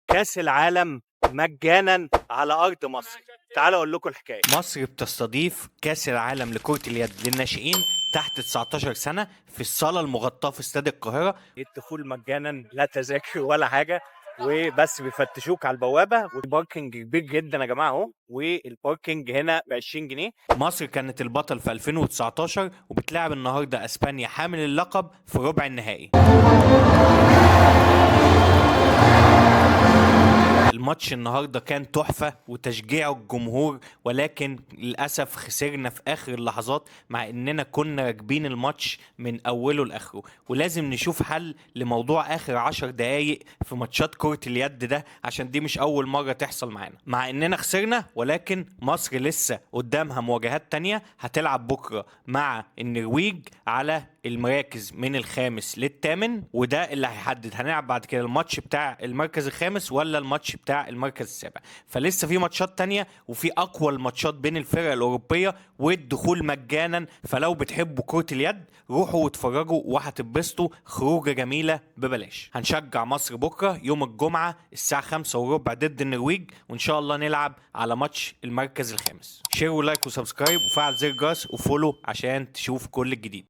كاس العالم مجانا على ارض مصر. تعالوا اقول لكم الحكايه. مصر بتستضيف كاس العالم لكرة اليد للناشئين تحت 19 سنة في الصاله المغطاه في استاد القاهره. الدخول مجانا، لا تذاكر ولا حاجه، وبس بيفتشوك على البوابه. وال parking كبير جدا يا جماعة اهو، وال parking هنا ب 20 جنيه. مصر كانت البطل في 2019 وبتلعب النهارده اسبانيا حامل اللقب في ربع النهائي. الماتش النهارده كان تحفة وتشجيع الجمهور، ولكن للاسف خسرنا في اخر اللحظات مع اننا كنا راكبين الماتش من اوله لاخره. ولازم نشوف حل لموضوع اخر 10 دقايق في ماتشات كرة اليد ده، عشان دي مش اول مرة تحصل معانا. مع اننا خسرنا، ولكن مصر لسه قدامها مواجهات تانية، هتلعب بكرة مع النرويج على المراكز من الخامس للثامن، وده اللي هيحدد هنلعب بعد كده الماتش بتاع المركز الخامس ولا الماتش بتاع المركز السابع. فلسه في ماتشات تانية وفي اقوى الماتشات بين الفرق الاوروبية، والدخول مجانا. فلو بتحبوا كرة اليد روحوا واتفرجوا وهتتبسطوا، خروجة جميلة ببلاش. هنشجع مصر بكرة يوم الجمعة الساعة 5:15 ضد النرويج، وان شاء الله نلعب على ماتش المركز الخامس. share و like و subscribe وفعل زر الجرس و follow عشان تشوف كل الجديد.